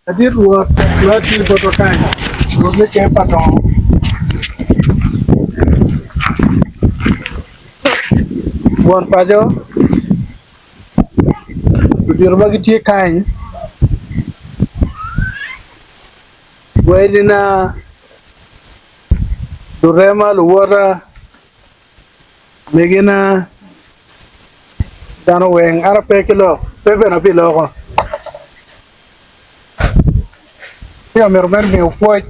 Ladit Rwot ma tye botwa kany, Rwot me ker pa dongo. Won paco, ludito ma gitye kany, wadina, lurema, luwota, Megina, dano weng, an ape ki lok, pe bene abiloko. Ci amito mere miyo pwoc.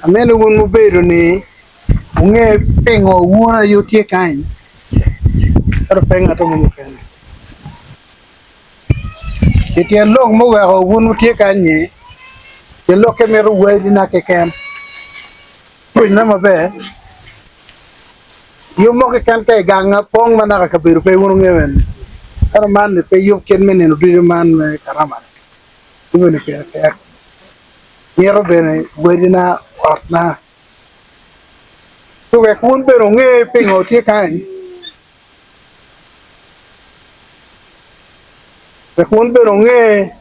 Amito ni wun mubedo-ni wunge pingo wun aye wutye kany, ento pe ngat mo mukene. I tyen lok muweko wun wutye kany-nyi, tyen lokke mito wadina keken. Winye maber, yub mo keken ka i ganga pong ma naka kabedo pe wun wungeyo eni. Ento man ni pe yub kit me nino ducu man me karama-ni. Yubbe ni pire tek. Mito bene wadina otna. Ci wek wun bene wunge pingo wutye kany, wek wun bene wunge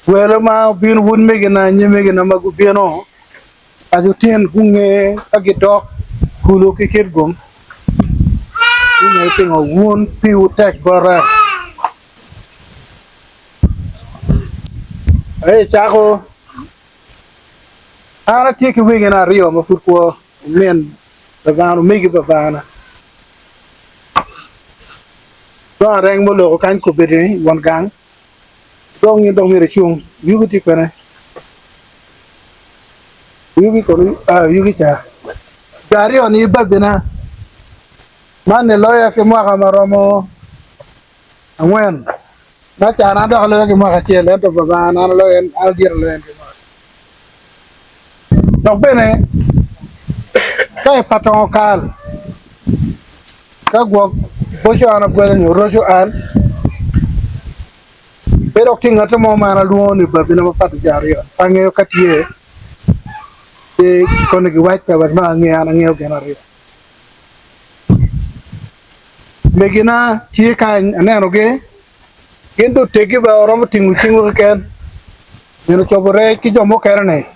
welo ma obino, wun megina, nyimegina ma gubino. Paco tyen gunge ka gidok kulu ki kitgum, gungeyo pingo wun piwu tek bota. Aye icako, An atye ki wegina aryo ma pud kwo, omin babana, omegi babana. Dong areng ma oloko kany kobedo-ni, won gang, Dong in dong myero icung. Yugi tye kwene? Yugi kono, ah, yugi ca. Jo aryo-ni babina. Man ni loya ki mwaka ma romo angwen. Ma ca an dok aloyo ki mwaka acel, ento babana an aloyo en, an adit aloyo en ki mwaka. Dok bene, ka i patongo kal, ka gwok boco an agwelo nyo roco an, pe dok tye ngat mo ma an alwongo ni babina mapat ki jo aryo. Pe angeyo ka tye, ci koni giwacca wek nongo ange an angeyo gin aryo. Megina tye kany, anenogi, gin dong oteggi bene oromo tingo cingwu keken. Myero ocobo rec ki jo mukene-ni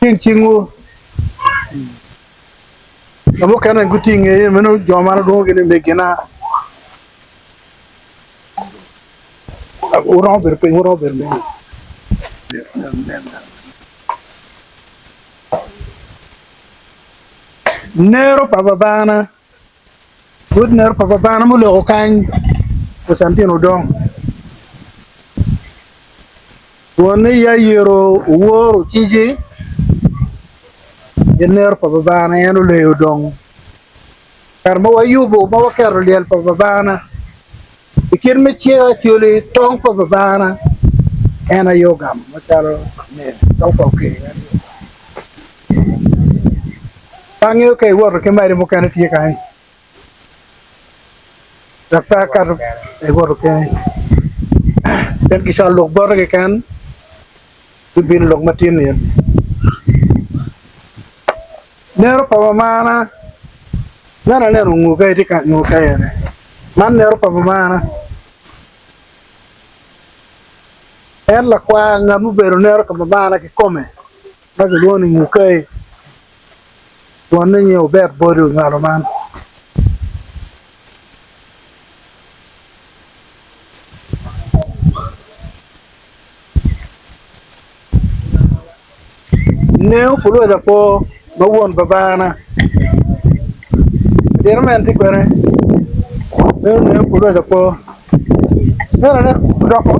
ting cingwu. Jo mukene guti i ngeye meno jo ma alwongogi ni megina. Wuromo bedo piny, wuromo bedo piny. Nero pa babana. Wod nero pa babana muloko kany Kocantino Odong. Wonne Yayero owor ocici i nero pa babana en oleyo dong. Kare ma wayubo ma waketo lyel pa babana i kit me cik acoli tong pa babana en aye ogamo macalo tong pa oker en aye ogamo. Pe angeyo ka iwoto ki mari mukene tye kany dok pe akato iwoto keni pien kicwalo lok bote keken bibino lok matin ni nero pa mamana neno aneno ongur ka itye ka nyo ka ene man nero pa mamana en lakwar ngat mubedo nero ka mamana kikome ma kilwongo ni Ngukai, wonne nyinge Obed Bodo onywalo man. Neo pulweda po ma won babana. Diro ma en tye kwede meno neo pulweda po. Neno ane odoko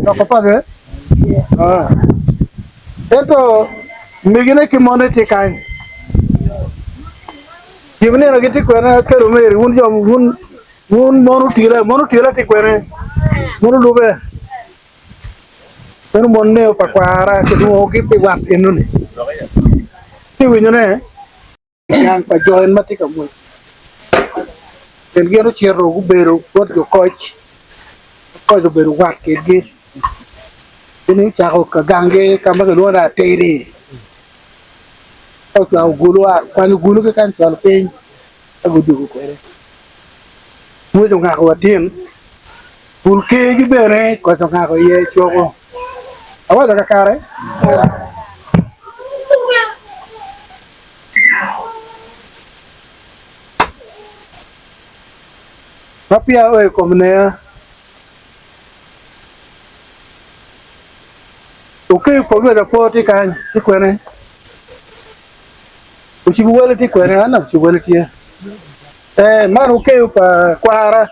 odoko page. Ento megine ki monne tye kany. Gin nino gitye kwene akelo meri wun jo wun wun mon otila mon otila tye kwene mon olube meno mon neo pa kwara kilwongogi pi wat enoni. Ci winyone. Gang pa jo en ma tye ka ngwec pien gin ocito gubedo bot jo koc. Koc obedo wat kwedgi gin gucako ka ganggi ka ma kilwongo ni Atedi ka ocwako gulu okwanyo gulu ki kany ocwalo piny ka gudwogo kwede mwoc ongako wa tin bul kergi bene koc ongako iye coko awaco kakare. Ma peya ao i kom neya, Okeyo pol apor tye kany, tye kwene? Ocibo wele tye kwene? An acibo wele tye. Ee, man okeyo pa kwara,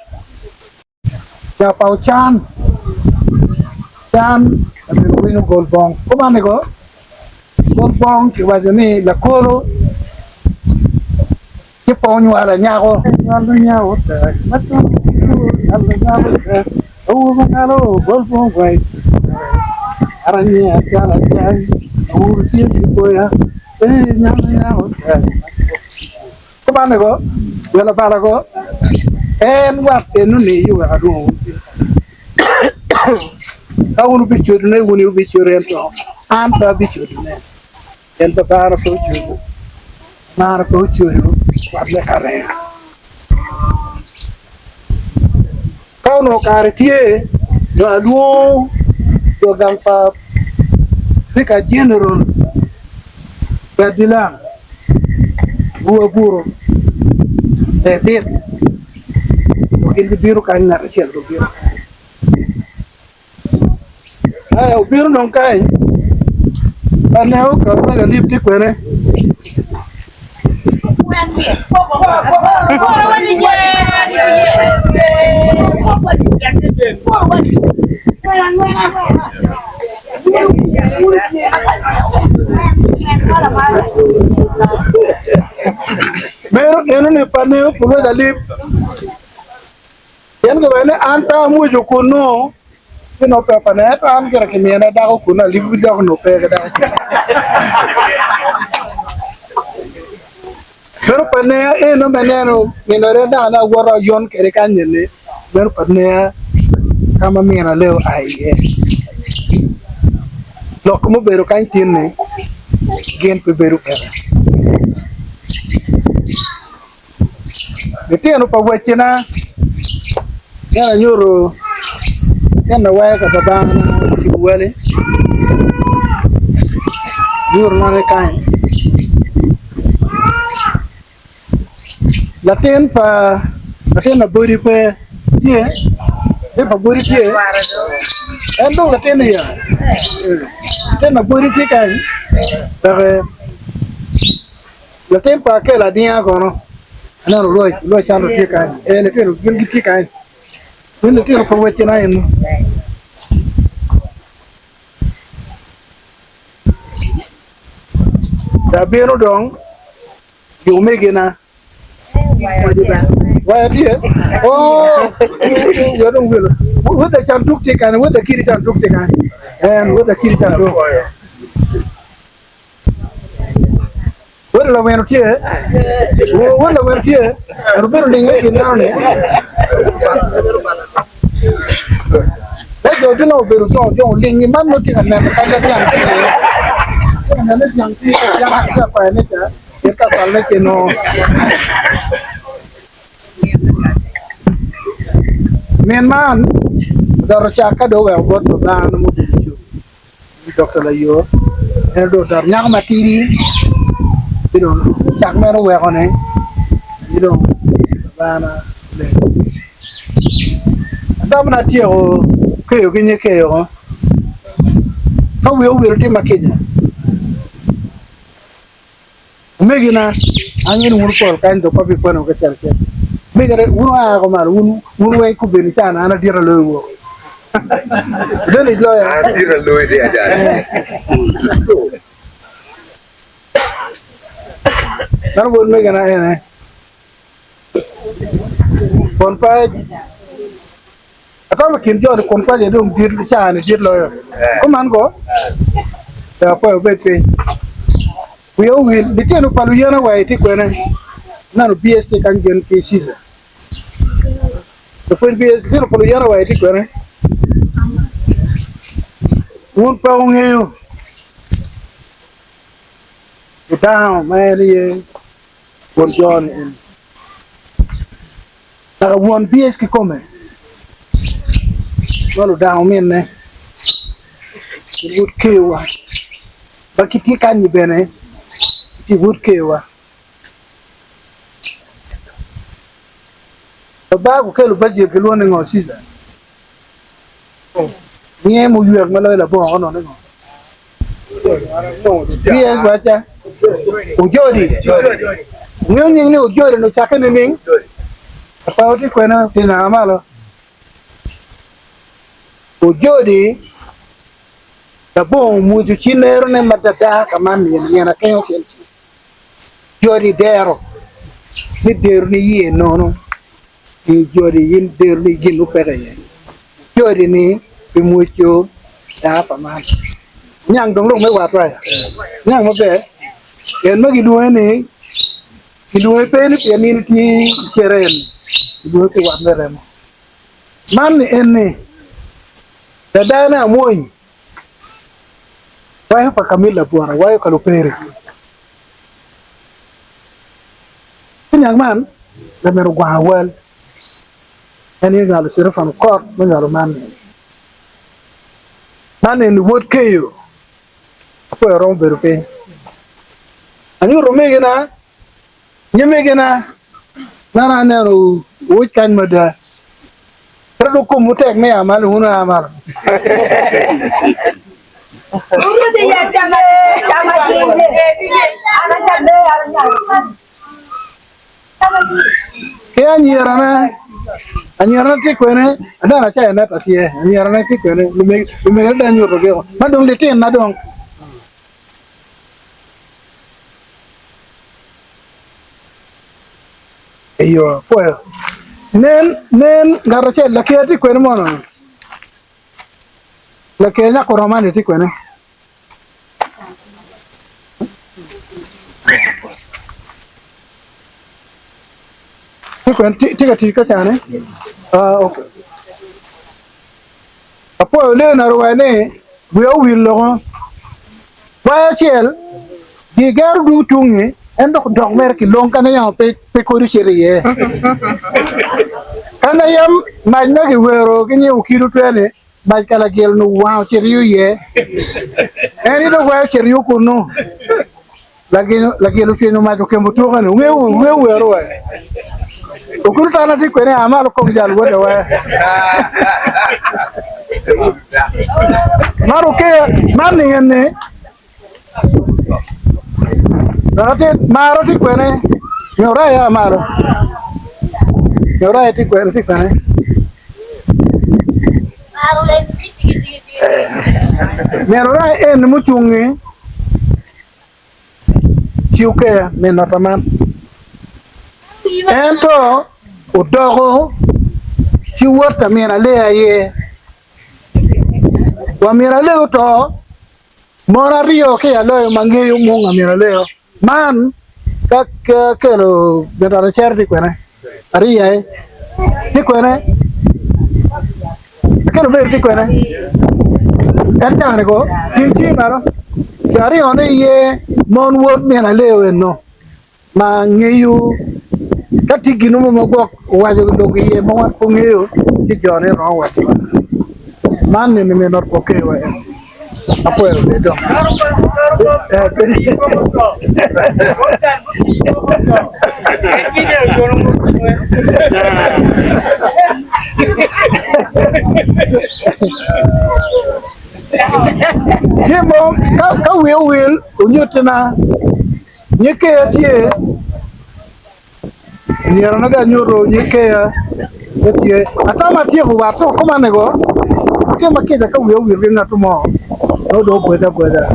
nya pa Ocan, Can obedo winyo gol bong. Kuman ni ko, gol bong kiwaco ni lakolo. Ci pe onywalo anyako. Nywalo nyako tek ma tung nywalo nyako tek awobi ngalo gol bong gwec aranyia calo acany awobi tye ki boya ee nywalo nyako tek Kumanne ko nywalo bala ko en wat eno-ni oweko alwongo wun piny ka wun wubicodone wun aye wubicodo ento an pe abicodone. Pien Babana pe ocodo, Mara pe ocodo wat me kareya. Ka onongo kare tye, nyo alwongo jo gang pa Vicar General Badilang Bur Aburo Lepit, gin gibino kany ngat acel gubino kany. Obino dong kany aneno ka wego alip tye kwene. Meno enoni pe aneno pud wego alip. Pien giwaco ni, An pe amwoco kunnu, ci nongo pepane, ento an gire kimina dako kunnu, alibi dok onongo pe ki dako kunnu. Meno pa neya eno me neno minore dako ne awoto ayon kwede kany eni, meno pa neya ka ma mina lee oa iye. Lok mubedo kany tin-ni gin pe bedo peke. Litino pa wacina en anyuto en aweyo ka babana ocibo wele anyuto nonge kany latin pa latin abodi pe tye latin pa abodi tye en dong latin ya latin abodi tye kany peke. Latin pa Akel Adinga kono aneno Roy, Roy Chandra tye kany, ee litino gin gitye kany, gin litino pa wecina eno. Abino dong jo omegina waya tye oo wek dong welo wod acanduk tye kany wod akiri canduk tye kany en wod akiri canduk. Wod laweno tye? Wod laweno tye? Ento bedo ling i kin dano ni. Ka jo ducu obedo jo jo oling man nongo tye ka neno ka dyang tye. Tye ka neno ni dyang tye dyang tye ka kwayone ca, tye ka kwalone ci nongo. Min man odoto cak ka dong oweko bot babana mubedo cuk. Dokta Layor en dong odoto nyako matidi ci dong cak mere oweko ni ci dong babana olego adamona atyeko keyo ki nge keyo ka wiya owil tima kica Omegina, angeyo ni wun wupol kany dok pe abikwanowu kacel acel. Omegina, wun wua ko malo, wun wun weng kubeni can an adit aloyo woko. Deni loya. An adit aloyi di aja. Meno wun omegina ene. Pol pa atamo i kin jo-ni kun paco dong dit caa-ni dit loyo. Kuman ko, dok apoyo wubed piny. Wiya owil, litino pa luyena wa itye kwene? Aneno BS tye kany gin ki Caesar. Lapwony BS, litino pa luyena wa itye kwene? Wun pe wungeyo dano ma en aye won jo-ni eni, naka won BS kikome ma ludang ominne gin wod kewa ma gitye kany-nyi bene gitye wod kewa. Baba gukelo bajel gilwongo ni ngo Cica? Nge muywek ma loyo labongo ko nongo ni ngo? PS waca Ojodi. Ngeyo nying ni Ojodi ni ocakke nining? Apa oti kwene tina malo. Ojodi labongo omwoco ci nerone madada ka man nyen nyen akengo cel cel. Jodi dero ni dero ni iye nono ni jodi in dero ni gin mupeke iye jodi ni pi mwoco daa pa man niang dong lok me wat aya niang maber pien ma gilwonge ni gilwonge pe ni pien in itye i cere ni gilwonge pi wat me remo man ni en ni dadane amwony Wayo pa Camilla bwora wayo ka lupere. Ci niang man, lamego ogwang awal. En aye onywalo Cerofan okot me nywalo man ni. Man eni wod keyo. Apoyo romo bedo piny. Anyuto omegina, nyimegina, nano aneno wuc kany mada. Pe dong komwu tek me a malo, wun wua malo. Ki anyirana, anyirana tye kwene, adana ca eneta tye, anyirana tye kwene, lumegina dong anyutogi woko, ma dong litinna dong. Eyo, apwoyo. Nen, nen, ngat acel, laker tye kwene mono? Laker nyako romani tye kwene? Tye kwene? Tye ka tic ka cane? Ah, okay. Apwoyo Leonard owaco ni wiya owil loko. Wai acel, gigero dwogo tungi, en dok dok mere ki long ka yamo pe pe kodi ocito iye. Ka yam mac ma giwero ki nyiwo kido twene, mac ka lagil nu wang ocito iye. En i dok wai ocito iye kunu. Lagil ocwinyo mac okemo tuke-ni, wungeyo wero wa. Okulu tana tye kwene a malo kom jal wode wa. Mar okeya, man ni en ni, maro tye kwene, nyo raya a malo, nyo raya tye kwene, tye kwene. Myero raya en mucungi. Ci okeya me nota man. Ento odoko ci wot pa min Alea aye. Wa min Alea oto, mon aryo ki i aloyo ma ngeyo mung a min Alea man ka kelo gin ot acero tye kwene aryo aye tye kwene. Akelo bedo tye kwene en cangane ko ting cingi malo jo aryone iye mon wod min Aleo eno ma ngeyo ka tye gin mo ma gwok owaco lok iye ma wan pe ongeyo ci jone romo waco wa man nini min ot gwokke wa en apwoyo bed dong. Tye mo ka wiye owil onyuttina nyig keya tye myero na dong anyuto nyig keya me tye atamo atyeko wat koma nego tye ma kica ka wiya owil ki ngat mo nongo dong ogweda agweda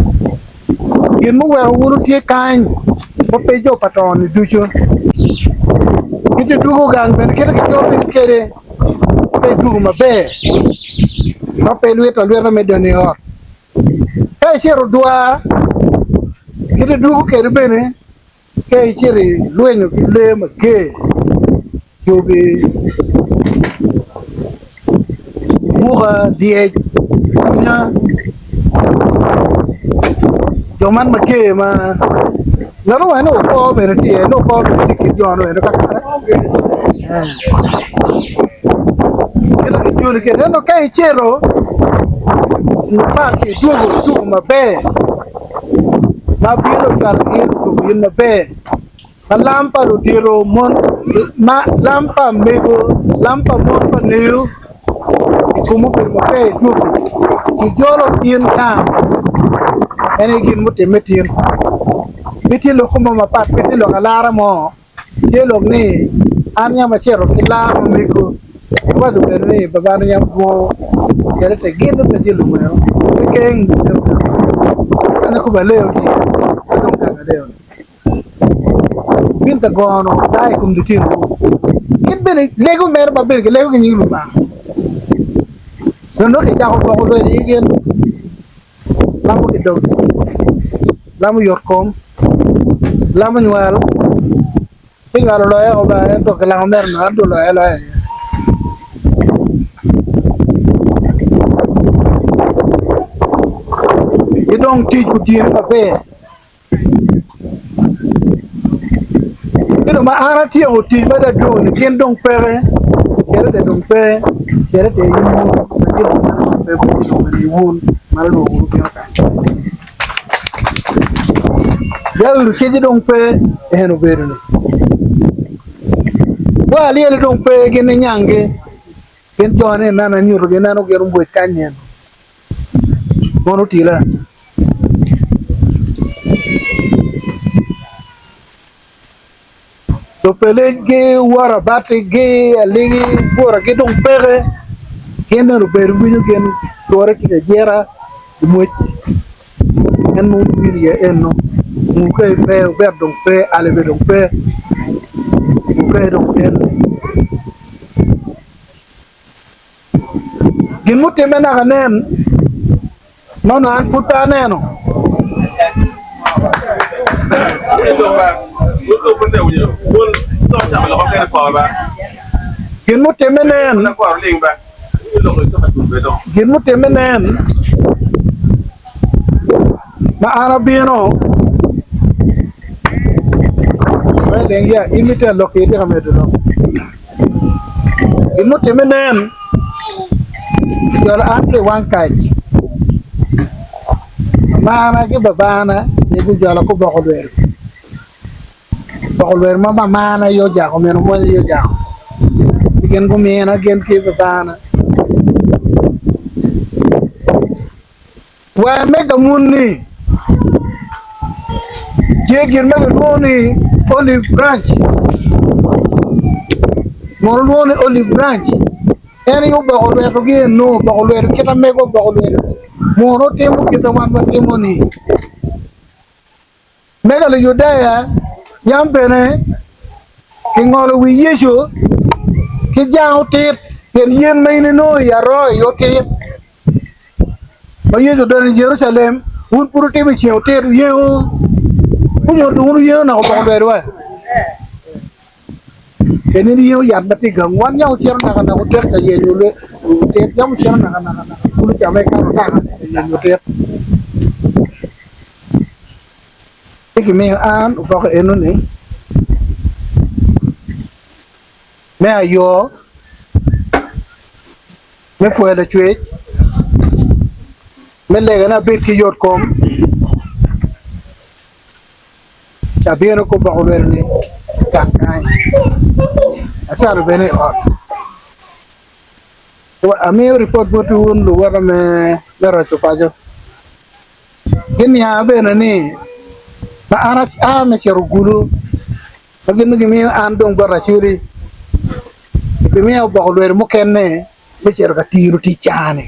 Gin muweko wun wutye kany ma pe jo pa to-ni ducu gitye dwogo gang bene kite ki coo piny kwede pe idwogo maber ma pe ilwito alwita me donyo i ot ka icito dwar kite dwogo kwede bene Ka icito ilwenyo ki lee mager, jobi, muka, lyec, gunya. Jo man mager ma ngat owaco ni okor bene tye iye ni okor bene tye i kin jo-nu eno kakare kit ma gijoli kwede ento ka icito ipak idwogo idwogo maber ma bino ocwalo in odwogo in maber ma lam pa ludito mon ma lam pa mego lam pa mon pa neyo i kom obedo maber idwogi ijolo in gang en aye gin mutimme tin pe tye lok mo mapat pe tye lok alara mo tye lok ni an yam acito ki laa ma mego awaco bene ni babana yam dwongo kede te gin pe tye lumero keken an akobo aleyo ki iye pe dong gang aleyo ni. Gin ka gono daa i kom litinowu, gin bene lego mere ma bene gilego ki nying Lubanga. Dong nongo kicako gwoko lweny i gin, lamo ki dog, lamo yot kom, lamo nywal, ci nywal oloye o ba ento kilamo mere nongo ento oloye aloya aye. Ki dong tic otyeno maber. Ento ma an atyeko tic ma dadong-ni gin dong peke, cerete dong pe, cerete i wun pe i wun ma alwongowu bino kany. Daudi cece dong pe en obedo-ni, wa alyelle dong pe gin ninyangi, gin jone ineno anyutogi ineno gin omwec kany eno. Mono otila. Lupelec giwoto abati gi aligi bura ki dong peke gin bene obedo winyo gin cure ki kajira i mwec en ma wubino iye eno muke pe obet dong pe alibi dong pe muke dong eni. Gin mutimme naka nen ma onongo an pud pe aneno. Gin mutimme nen, gin mutimme nen ma an abino in itye ka lok itye ka medo lok. Gin mutimme nen, ojolo an ki i wang kac, mamana ki babana aye gujolo ki oboko lwero, oboko lwero ma mamana aye ojako min omwony aye ojako ci gin gumina gin ki babana. Wer me gamuni tye gin ma kilwongo ni olive branch mono lwongo ni olive branch en aye oboko lwetogi eno oboko lwedo kit ma mego oboko lwedo muno timo kit ma wan watimo ni Mega Lujudaya yam bene gingolo wi Yecu ki jang otit, pien yen ma in inongo i aroo aye otit. Ma Yecu odonyo i Jerucalem, wun pud wutimo i ceng otit, wuyengo, gunyuto wun wuyengo naka oboko lwedowa. Pien in iyengo yat ma tye i gang, wan yam wucito nakanaka wutek ka yenyo otit, yam wucito nakanaka kulu ca ma ikato naka ka yenyo otit. Ci gimiyo an oboke enoni me ayo me pwoyo Lacwec, me lega ni abed ki yotkom, abino ki oboko lwetoni gang kany, acalo bene i ot. Amiyo ripot bot wun luwota me roco paco. Giniang bene ni ma an aa me cito Gulu ma gin gimiyo an dong bot Acholi gimiya oboko lwedo mukene me cito ka tiro tic caa-ni.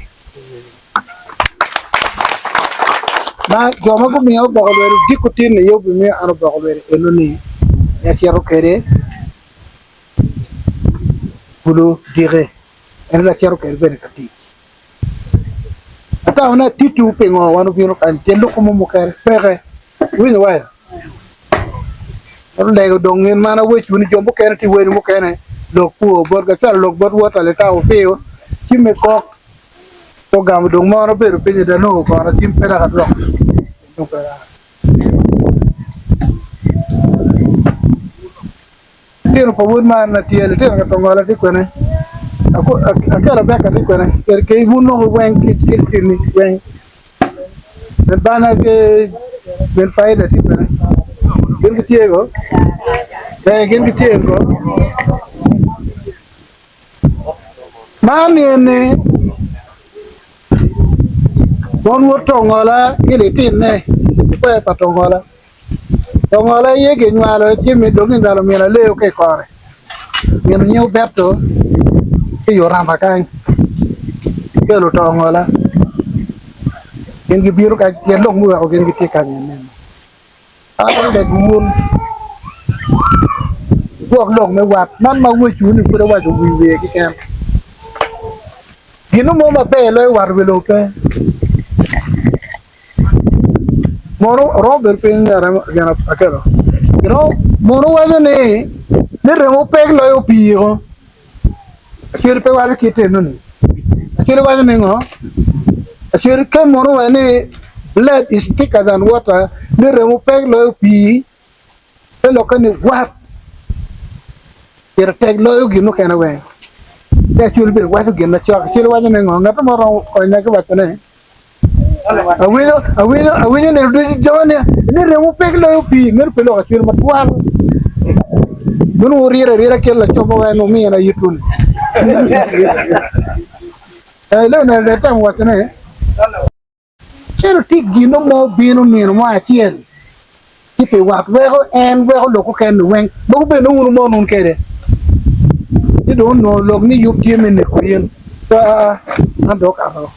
Ma jo ma gumiya oboko lwedo odiko tin-ni aye obimiyo an oboko lwedo eno-ni ni acito kwede Gulu diki en aye acito kwede bene ka tic. Atamo ni atittiwu pingo wan obino kany pien lok mo mukene peke. Iwinyo waya? Olego dong in man awecwu ni jo mukene tye wer mukene lok pwo bot gacwalo lok bot wot alitao piyo ci me kok ogamo dong moro bedo piny ada nongo kono cim pe dok adwoko. Litino pa wod man na tye, litino ka Tongola tye kwene, Akelo Beka tye kwene, ki wun nongo weng ki litini weng, min bana ki min Faida tye kwene, gin gitye ko, ee gin gitye ko. Man eni mon wod Tongola ki litinne i kwer pa Tongola. Tongola aye kinywalo ci dong kinywalo min aleo ki i kore min nying obeto ki i orama kany kelo tongola gin gibino kany pien lok muweko gin gitye kany ene an lego wun wugwok lok me wat man ma awacowu ni pud awaco wi wiye keken gin mo maber loyo wat wi lobo pe. Mono oromo bedo piny me aremo gin akelo. Iro mono waco ni ni remo pek loyo pii ko. Acweri pe waco kit eno ni. Acweri waco ni ngo? Acweri ke mono waco ni blood is thicker than water ni remo pek loyo pii te lokke ni wat pire tek loyo gin mukene weng. Ci Acweri bene waco gin macok. Acweri waco ni ngo? Ngat mo romo konya ki waco ne Awinyo, awinyo, awinyo nino ducu jo ni, ni remo pek loyo pii, meno pe lok acwele matwal. Meno wurire arira kit laco mo en omina yitwu ni. Eh, leo neno de temo waco ne, ento tye gino mo bino nino mo acel ci pi wat weko en weko lok okene weng mogo bene nongo wun wumon wun kede ci dong onongo lok ni yub tye me neko in so aa man dong okato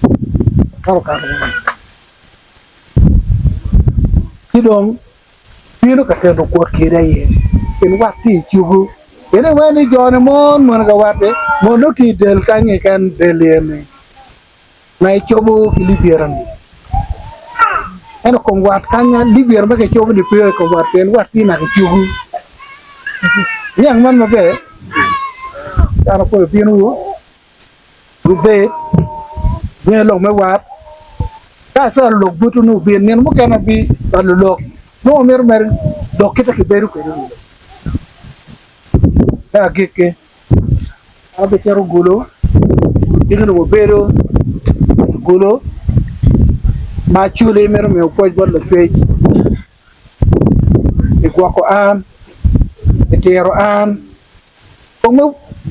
man okato woko ci dong bino ka keto kwot kede aye pien wat tye i cugu pien iweko ni joni mon mono ka watte mon dong tye i del kany keken del eni. ma ecobo ki libyero-ni. Ento kom wat kanya libyero ma kicobo-ni pe o i kom wat pien wat tye naka i cuku. Niang man maber, dano kwo bino gubed ginge lok me wat ka acwalo lok botwu ni wubin nino mukene abi cwalo lok nongo wamito mere lok kite kibedo kwede. Me agikki. Abicito Gulu, cing onongo obedo Gulu ma Acholi mito miyo pwoc bot Lacwec pi gwoko an, pi tiro an,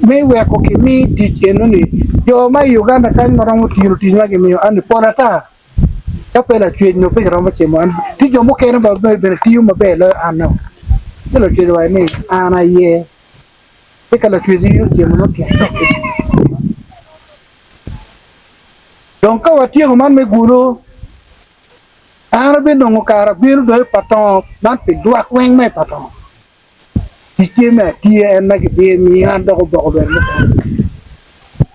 me weko kimi tic enoni jo ma i Uganda kany ma romo tino tic ma gimiyo an-ni pol ata ka pe Lacwec nyo pe giromo cimo an tye jo mukene ma bene tiyo maber loyo an-nu ci Lacwec owaco ni an aye. Ci ka Lacwec aye ocimo nongo tyen lokke tye. Dong ka watyeko man me gulu, an abinongo kare abino dong i patongo man pi lwak weng ma i patongo. Tic tye me atiya en ma gibimiyo an dok oboko bene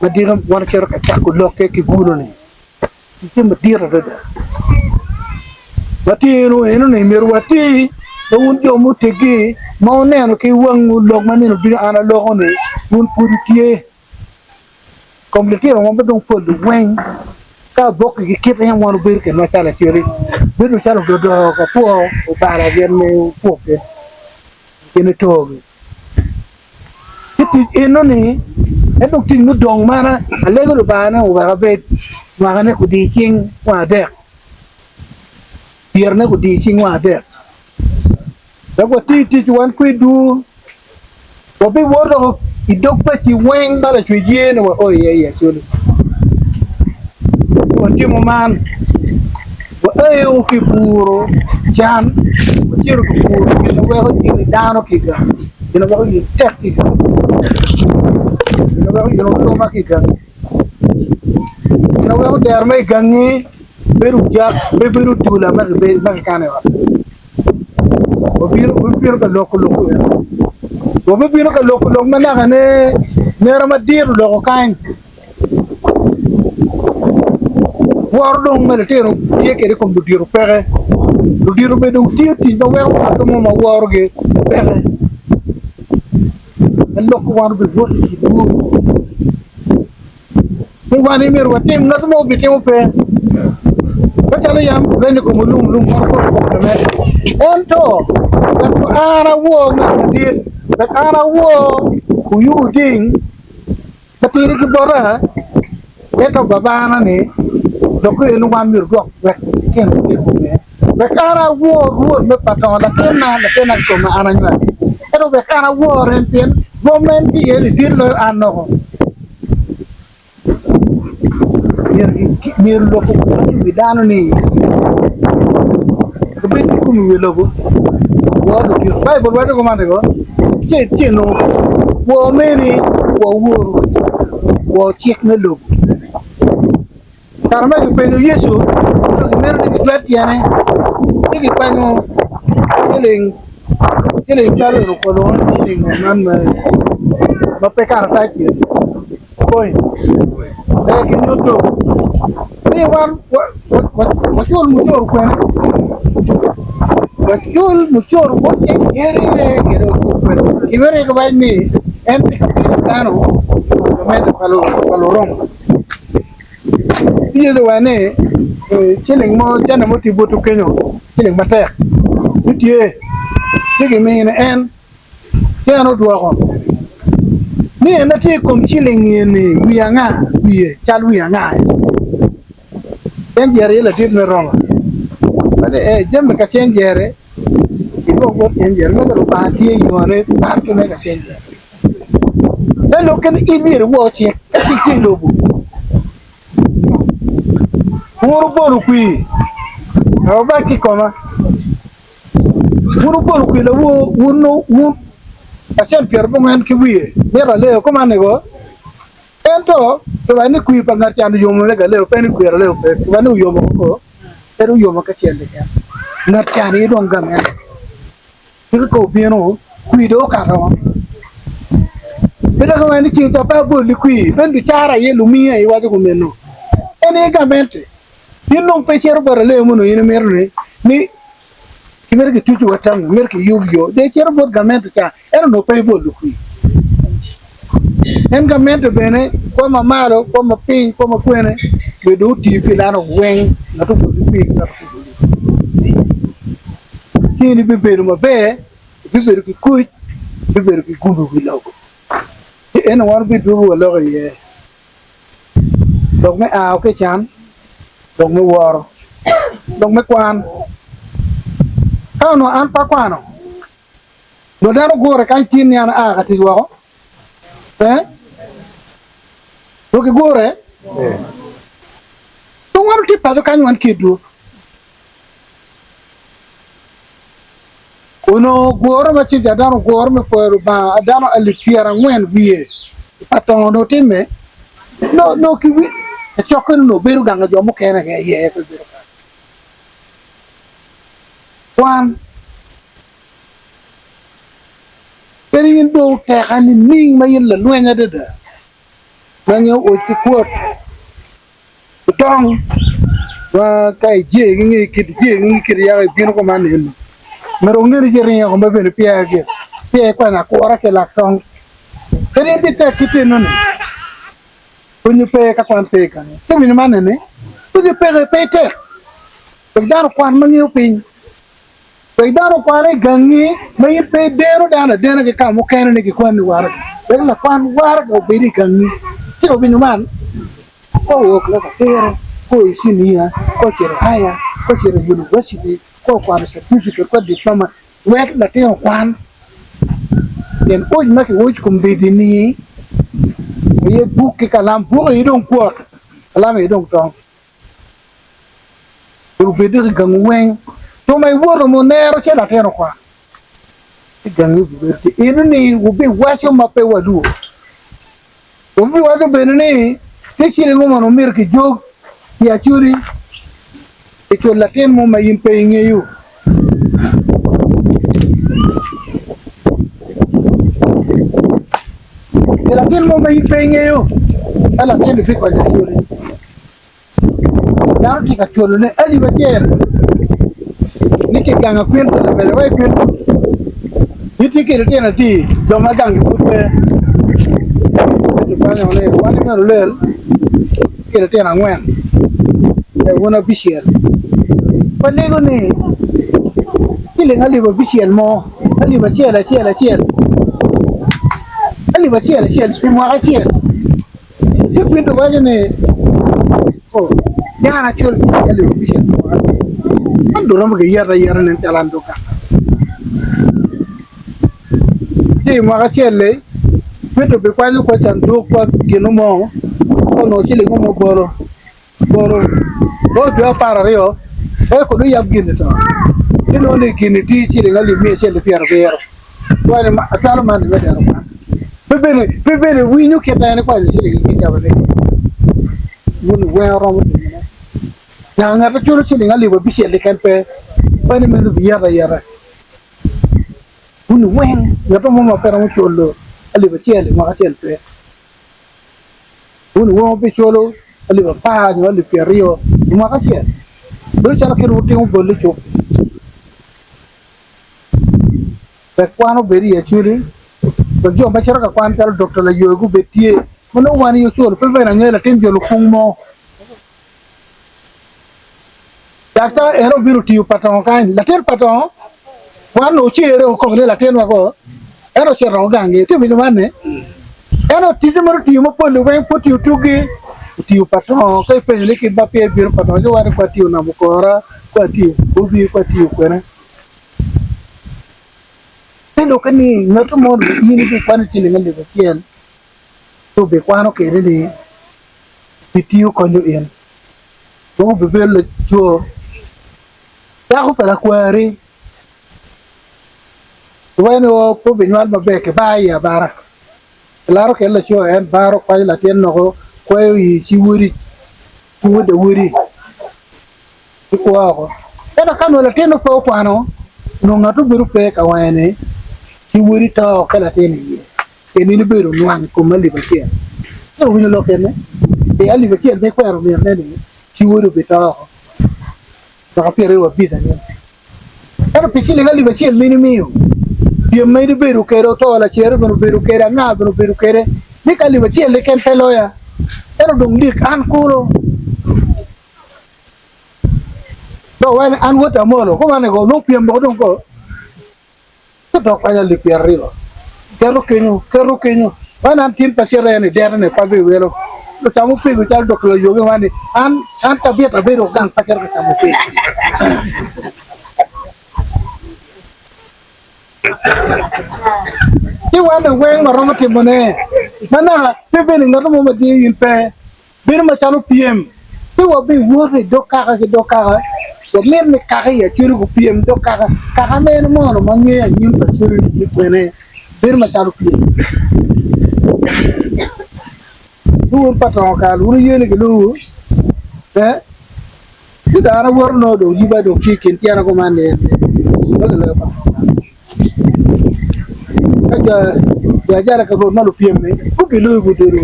mukene madito wan wacito ka cako lokke ki gulu-ni. Tye madit adada ma tye eno ni myero wati ma wun jo muteggi ma wuneno ki wangwu lok ma nino ducu an aloko ni wun pud wutye kom litino wa ma dong pol weng ka aboki ki kit aye wan wubedo kwede macalo aceli bedo calo ododo ka pwo obala gin me pwogi gin etogi. Ci tic enoni en dong tic mudong ma alego Lubanga ni owek abed mwakane kudi cing wang adek, pyerone kudi cing wang adek, wek wati tic wan kwedwu, wabiwoto i dog paci weng ma Lacwec ye ni wao iye i Acholi. Ka watimo man, waeo ki i puro can, wacito ki puro gin ma weko jami dano ki i gang. Gin ma weko in tek ki i gang, gin ma weko in oluma ki i gangi, gin ma weko dero ma i gangi bedo ojak pe bedo dula ma kikano i ot. Wabino ka loko lok eno, wabibino ka loko lok ma naka ne nera madit oloko kany. Woro dong ma litino tye kwede i kom ludito peke. Ludito bene dong tiyo tic ma weko ngat mo ma worogi peke. En lok ki wan obibwot i kin bur ni wan aye myero watim ngat mo obitimo pe. Macalo yam lweny i kom olum lum moro kor i kom lamed ento wek an awor ngat madit. Wek an awor kuyu oding matidi ki bota, ento babana-ni dok en wan myero dwok wek litino tye kome. Wek an awor Rwot me pa tongo latinna, latinna kikome ma an anywali. Ento wek an awor en pien rwom ma en tye iye-ni dit loyo an noko. Myero lok opwony i wi dano ni obed ki kum i wi lobo wor ludito. Baibul waco kuman ni ce tye nongo wor meni wor woru wor cik me lobo. Kare ma kipenyo Yecu ento gimito ni gijwet tyene ci gikwanyo ciling ciling calo eno kolongo ciling man ma pe karatac eni. Coin pe ginyuto ni wan wacul mucoro kwene wacul mucoro bot ere kede wacul kwene gimito giwac ni en tye ka pito dano gamente pa Luroma ci giwaco ni ciling mo cente mo tye botwu kenyo ciling matek ni tye ci gimine en. Ci en odwoko ni, En atye i kom ciling eni, wiye anga? Wiye cal wiye anga eni? Cenjere aye ladit me Roma. Waco ni, Ee, jami ka cenjere, idwok bot cenjere, mega Lubanga tye i yone pat ki mega cenjere. Me lokke ni in myero iwor cik, ka cik tye i lobo. Wun wubolo kwir, wek wubac ki i koma. Wun wubolo kwir-wu, wun wun acel pyerabongwen ki wiye mito aleyo kuman nigo, ento kiwaco ni kwir pa ngat can oyomo me Galileo, pe ni kwir aleyo pe, kiwaco ni oyomo koko, pe ni oyomo kacel keken, ngat can aye dong gamente. Tika ka obino, kwir dong okato. Pe dok iwaco ni ceng ca pe abolli kwir, pe ni lucara aye lumiya aye iwaco kumeno. En aye gamente. In dong pe icito bot aleyo ma onongo in imito ni ni kimito kituc wa tango, mito kiyub yo. Dong icito bot gamente ca, en onongo pe ibol lukwir. En gamente bene kwo ma malo, kwo ma piny, kwo ma kwene, myero dong oti pi dano weng, ngat obol lukwir ki ngat pe obol lukwir. Ci in ibibedo maber, ibibedo ki kuc, ibibedo ki gum i wi lobo. Ci eno wan wabidwogo waloko iye. Lok me a ki i can, lok me woro, lok me kwan. Ka onongo an pe akwano, onongo dano gure kany tin ni an aa ka tic woko? Pe. Onongo gigure? Dong wan watye paco kany wan kitwu. Onongo gure ma ceng ca dano ogure me pwoyo Lubanga, dano alip pyerangwen wiye pa tongo onongo timme, nongo ki wi kacokke onongo bedo gang jo mukene aye pe bedo gang. Kwan kadi in dong oteka nining ma in lalweny adada ma nge oc ki kwot. Otong ma ka ije ki nge kit ije ki nge kit yaka ibino kuman eni myero wunge ni ci ringo ma bene peya gin peya ikwanyo akura ki lak tong kadi in tek ki tino ni pwonyo pe ka kwan pe kany ci winyo man eni pwonyo peke pe itek wek dano okwan ma ngeyo piny wek dano okwan i gangi ma in pe ideno dano adena ki ka mukene ni gikwanni waraga wek lakwan waraga obed i gangi ci winyo man Ka owok loko atira, ka o i cinia, ka ocito i haya, ka ocito i univaciti, ka okwano catifiket, ka diploma, wek latin okwan. Pien oc ma kiwoco kombeddi-ni aye buk ki kalam, buk aye dong kwot, kalam aye dong tong. Myero obed dok i gangu weng. Jo ma iwoto ma onero ci latin okwan, ci gangi obibedo tye. Eno-ni wubiwaco ma pe walwor. Wubiwaco bene ni, 'Tye ciling mo ma onongo myero kijog pi acoli pi culo latin mo ma in pe ingeyo. Pi latin mo ma in pe ingeyo, ka latin-ni bikonyo acoli. Dano tye ka culone alip acel ni kiganga kwinton labele wa i kwinton gitye ki litino adi jo ma gangi pud pe wan i meno lel ki litino angwen wun abicel walego ni ciling alip abicel mo alip acel acel acel. Alip acel acel pi mwaka acel. Ci Kwinto waco ni, O, dano acel tye ki alip abicel pi mwaka acel. Man dong romo giyeta ayeta nen calo an dong ganga. Ci i mwaka acel-li, Kwinto bikwanyo kwa canduk pa gin mo, ka onongo ciling mo bolo. Bolo bot dwe 12 wek kong oyab gin-ni to, ci nongo ni gin-ni tye ciling alip miya acel ki pyerabiro. Acwalo man me dero kwan. Pe bene pe bene winyo kit ma en ekwanyo ciling ki cabane kwede. Wun weng wuromo timone. Naka ngat ma culo ciling alip abicel keken pe, pe ni meno biyeto ayeta. Wun weng ngat mo ma pe romo culo alip acel i mwaka acel pe. Wun weng wubiculo alip apar nyo alip pyeraryo i mwaka acel, bedo calo kit wutimo bol i cuk. Wek kwan obed i Acholi, wek jo ma cito ka kwan calo Dokta Layoyo gubed tye, ma nongo wan i Ocol pe bene angeyo latin jolo kung mo. Daktar en obino tiyo pa tongo kany, latin pa tongo wan ocere okok ni latinwa ko en ocito gangi itye winyo man ni en oticce mere otiyo mapol weng pe otiyo tugi otiyo pa tongo ka ipenyo ni kit ma peya ibino pa tongo ci waco ni kwa tiyo namukora kwa tiyo gobi kwa tiyo kwene te lokke ni ngat mo in ibikwano ciling alip acel ci obikwano kede ni bitiyo konyo in dong obibedo laco dako pa lakwari iwaco ni o pe obinywal maber kibar iye abara kilaro kede laco en baro kwanyo latin noko kweyo iyi ci wodi ki wod awodi ci kwo oko ento ka nongo latin pe okwano nongo ngat obedo pe ka wange ni ci wodi to ka latin iye. Pien in ibedo nwang i kom alip acel. Ka owinyo lok ene, pi alip acel ma ikwero minne ni, ci wodi obito oko. Mwaka pyeraryo abic anyim. Ento pi ciling alip acel ma in imiyo, pyem ma in ibedo kwede, oto lacere bene obedo kwede, anga bene obedo kwede, ni ka alip acel keken pe loya, ento dong lik an kulu. Dok waco ni, An wod Amolo, kuman ni ko, nongo pyem boko dong ko. Ka dok kwanyo alip pyeraryo, keto kenyo, keto kenyo. Man an tin pe acito en i dete-ni pe abiwilo. Lucam opego calo dok layogi man ni, an, an cabit abedo gang pe acito ka camo opego. Ci wan dong weng waromo timone ma naka pe bene ngat mo ma diyo in pe. Bedo macalo pyem, pe wabiwoto i dog kaka ki dog kaka, wamito ni kaka i Acholi gupyem dog kaka, kaka mene mono ma ngeyo anyim pa Acholi ni kwene, bedo macalo pyem. Ci wun pa tongo kal, wun wuye ni giluwu, eh? Ci dano awoto nongo dong yiba dong tye i kin tyena kuman ni en ma giloyo pa tongo kal. Ka jo ajara ka rwot ma lupyem-mi gubiluyo gudodo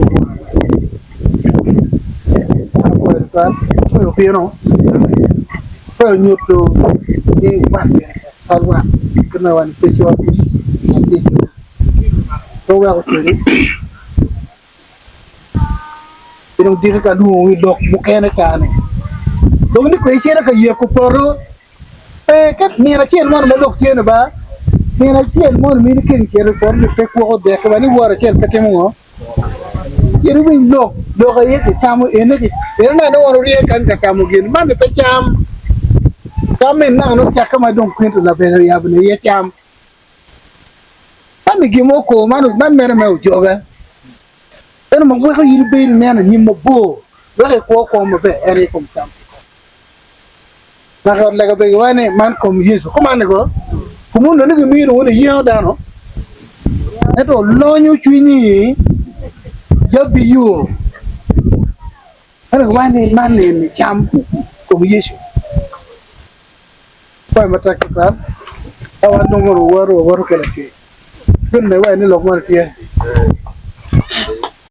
Apwoyo tutwal, apwoyo bino, apwoyo nyuto ni wat pire tek twal wat kit ma wan pe col wan tye col pe wuweko kwede ki dong diki ka alwongowu i lok mukene ca-ni dong ni kong icito ka yeko poto. Pe, ka nino acel mono ma lok tye-ni ba, nino acel mono mini keng cito i poto ni pe kwoko deke ba, ni woro acel pe timo ngo? Cit iwiny lok, lok aye kicamo ene ki, ene naka nongo wan orye kany ka camo gin, man ni pe cam, cam mene naka nongo cakke ma dong kwinto labene oyabo ni aye cam. Man ni gin mo oko, man, man mere me ojoga. Ento ma weko in ibedo ineno anyim mabor, weko ikwo kwo maber en aye kom cam kikome. Naka ot lega bene giwaco ni man kom Yecu. Kuman ni ko, kom onongo ni gimino wun iyengo dano, ento olonyo cwinyi jabbi yo. Ento giwaco ni man eni cam kom Yecu. Kwayo matek tutwal, ka wan dong mono wawoto, wawoto ki lacwe. Gin me waco ni lok moni tye.